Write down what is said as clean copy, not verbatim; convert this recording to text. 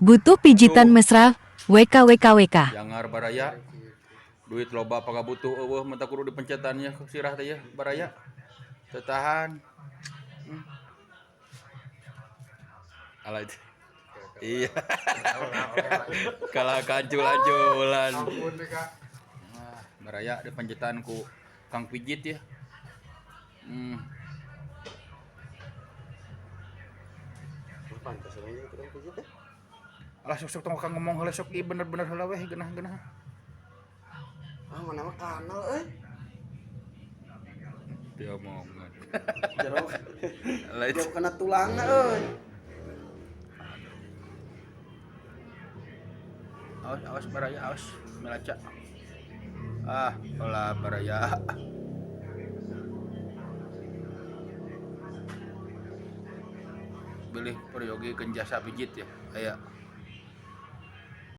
Butuh pijitan Tuh. mesra, WKWKWK. Jangar baraya. Duit loba apa butuh eueuh mata kudu dipencetannya sirah teh ya baraya. Teu tahan. Alah itu. Iya. Kalah kancul-anculan. Ampun deh, Kak. Nah, baraya dipencetan ku Kang Pijit ya. Pantas aja itu kan pijit ya. Alah sok-sok tong kang ngomong heula sok ieu bener-bener heula weh geunah-geunah. Ah, mana mah kanal euy. Dia omongan. Jero. Alah itu. Jauh kena tulangna euy. Awas awas baraya awas melaca. Ah, olah baraya. Bilih peryogi jasa pijit ya. Aya.